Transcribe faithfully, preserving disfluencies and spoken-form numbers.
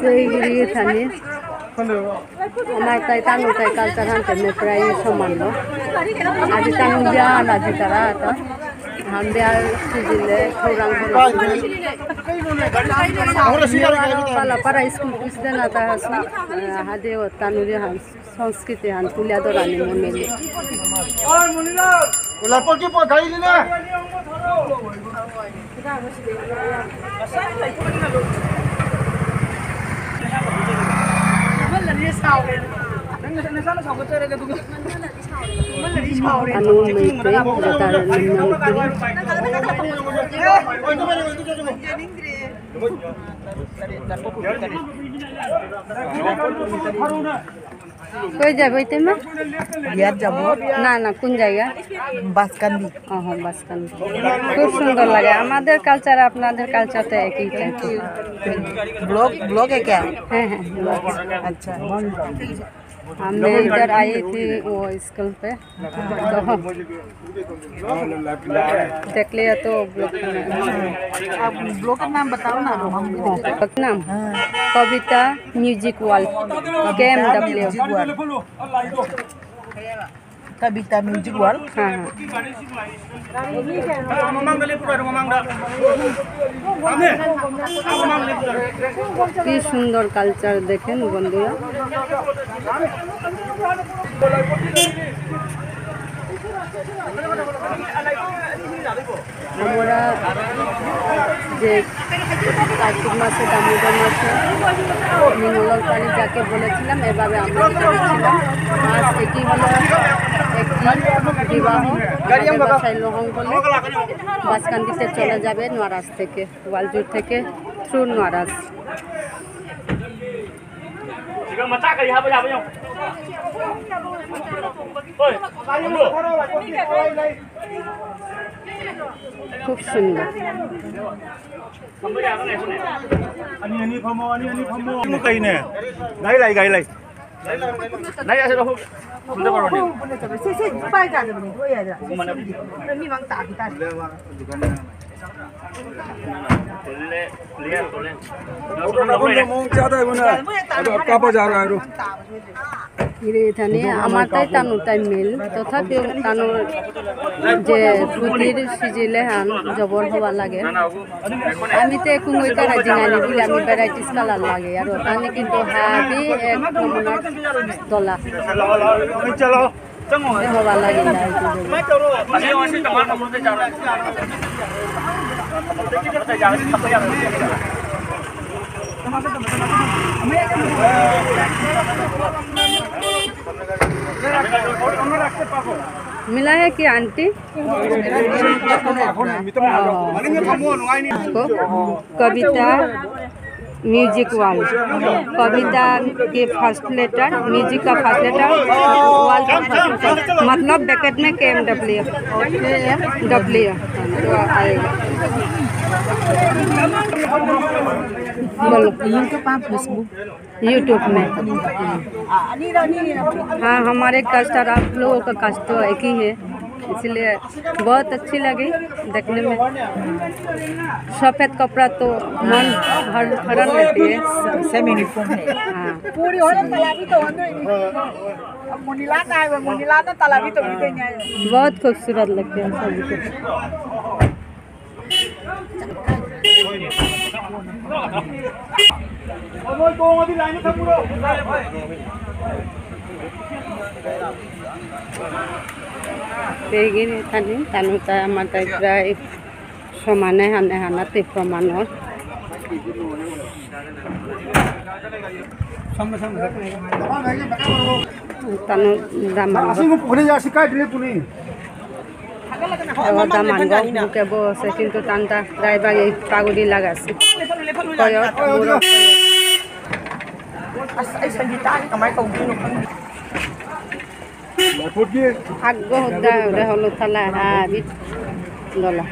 Segiri thani. Amar tai tanu tai culture hante me prai soman lo. Aji tanu bial aji tara ta. Ham bial sijile khorang khorang. Pala para school pis dena ta hasu. Hade o tanu de ham. সংস্কৃতি হান তুলিয়া ধরানি মনে। Anu mete, datar nang nang kiri. কই যাবে ওইতে মা? বিয়াত যাব। না, না, কোন জায়গা? বাসকান্দি। ও, হ্যাঁ, বাসকান্দি। খুব সুন্দর লাগে। আমাদের কালচার, আপনাদের কালচার তো একই টাইপ। ব্লগ, ব্লগ এ ক্যা? হ্যাঁ, হ্যাঁ, ব্লগ। আচ্ছা। हम इधर आए थे वो स्कूल पे। तो देख लिया तो ब्लॉग। आप ब्लॉग का नाम बताओ ना, हम भी देखें। ब्लॉग का नाम? हाँ। कविता म्यूजिक वर्ल्ड, कविता के M W. Music world. Kavita music world. हाँ, हाँ। কি সুন্দর কালচার দেখেন বন্ধুরা। আমরা যে কার্তিক মাসে, দামোদর মাসে নিঙলর পানি যাকে বলেছিলাম, এভাবে আমরা করেছিলাম। আজ এটি হলো একটি বিবাহ, আমাদের বাসায় লোহং বলে। বাসকান্দিতে চলে যাবে নোয়ারাজ থেকে, ওয়ালজুর থেকে থ্রু নোয়ারাজ। খুব সুন্দর। আনি, আনি, ফামো, আনি, আনি, ফামো। গাইলাই, গাইলাই। নাই, আছে, দেখো। শুনতে পারো নি? মানে, ইরে এখানে আমার তাই তানু তাই মিল, তথাপিও তানুর যে ফুতির সিজিলে হান জবর হবা লাগে। আমি তো একটু মইতা রাজি নানি বলে আমি ভ্যারাইটিস কালার লাগে, আর ওখানে কিন্তু হাবি এক নমুনার দলা। চলো, চলো। হবা লাগে না। मिला है कि आंटी? को कविता म्यूजिक वर्ल्ड, कविता के फर्स्ट लेटर, म्यूजिक का फर्स्ट लेटर, वर्ल्ड का फर्स्ट लेटर, मतलब ब्रैकेट में के एम डब्ल्यू। डब्ल्यू, तो आएगा। बोलो। YouTube में। हाँ, हमारे कल्चर आप लोगों का कल्चर तो एक ही है, इसलिए बहुत अच्छी लगी देखने में। सफेद कपड़ा तो मन हर हरण लेती है। सेम यूनिफॉर्म है। हाँ। पूरी हो रही तलाबी तो होने ही नहीं। अब मुनिला ना आए, मुनिला ना तलाबी तो भी नहीं आए। बहुत खूबसूरत लगते हैं सभी को। বেগিন এখানে তানুতা আমাদের প্রায় সমানে হানে হানাতে প্রমাণ হয়। তানু দামান। আসি, মু পুকুরে যাসি, কাই দিলে তুমি। এবার দামান গো, বুকে বসে, কিন্তু তানতা রায়বাগে পাগুড়ি লাগাসি। কয়, বুড়ো। আগো হুদ্দা, ওরে হলো থালা, হা, বি, দলা।